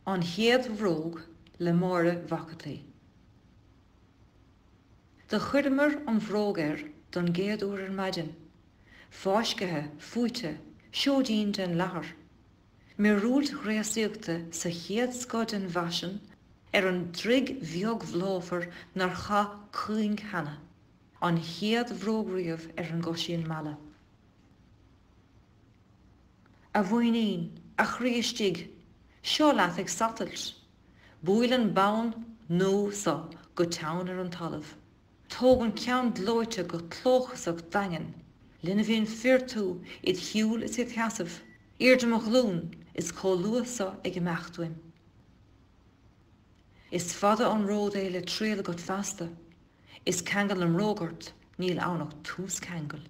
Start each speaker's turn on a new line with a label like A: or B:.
A: An Chéad Bhróg le Máire Mhac an tSaoi. Do chuireamar an bhróg air don gcéad uair ar maidin, fáiscthe, fuaite, seoidín den leathar. Míorúilt ghréasaíochta sa chéad scoth den bhfaisean ar an dtroigh bheag bhláfar nár chaith cuing cheana, an chéad bhróg riamh ar an gcoisín meala. A mhuinín, a chroí istigh, seo leat ag satailt. Buail an bonn nua so go teann ar an talamh. Tóg an ceann gleoite go clóchasach daingean. Linbhín fir tú id shiúl is id sheasamh. Iarr de mo ghlúin, is chomh luath so ag imeacht uaim. Is fada an ród é le triall agat feasta. Is ceangal na mbróg ort, níl ann ach tús ceangail.